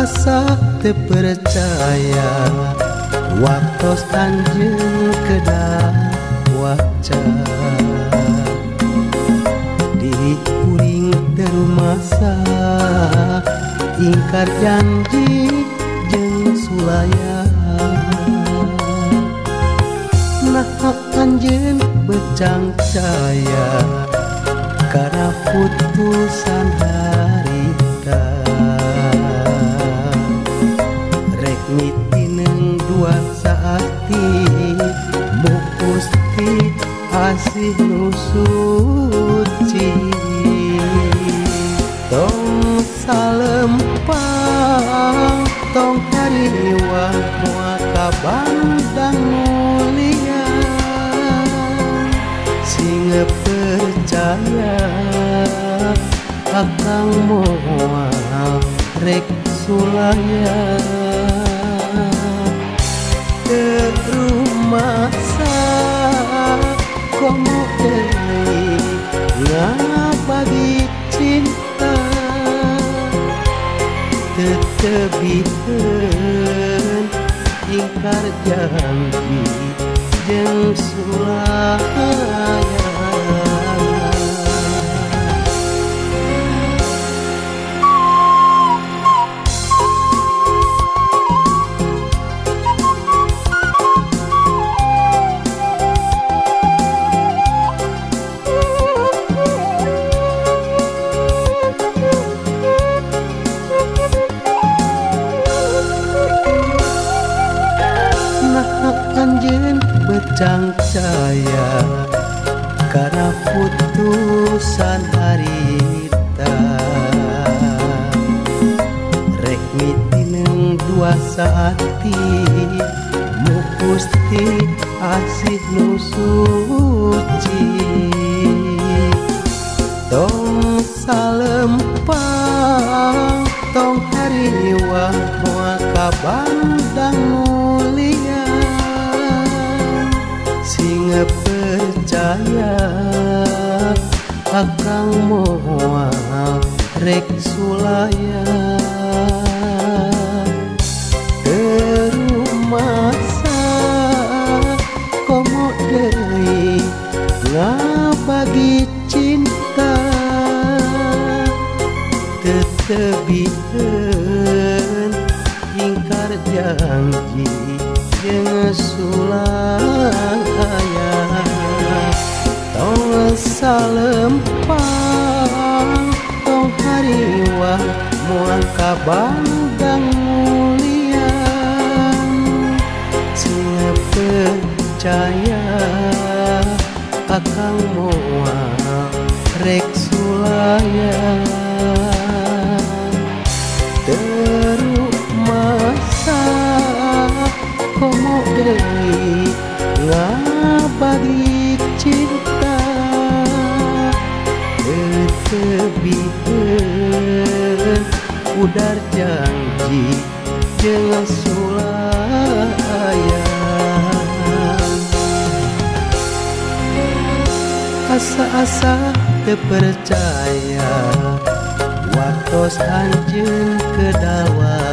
Asa-asa teu percaya waktos anjeun kedah waca diri kuring teu rumasa ingkar janji jeung sulaya. Nah anjeun becangcaya kana putusan harita. Rek mitineung dua saati mukusti asih nu suci. Tong salempang tong hariwang moal ka bandang mulia. Sing percaya akang moal rek sulaya. Teu rumasa komo deui ngabagi cinta. Tetebikeun ingkar janji jeung sulaya. Anjeun becangcaya kana putusan harita. Rek mitineung dua saati mukusti asih nu suci. Tong salempang tong hariwang moal ka bandang mulia. Sing percaya akang moal rek sulaya. Teu rumasa komo deui ngabagi cinta. Tetebikeun ingkar janji jeung sulaya. Tong salempang tong hariwang moal ka bandang mulia. Sing percaya akang moal rek sulaya. Teu rumasa komo deui ngabagi cinta. Tetebikeun udar janji jeung sulaya. Asa-asa teu percaya waktos anjeun kedawa.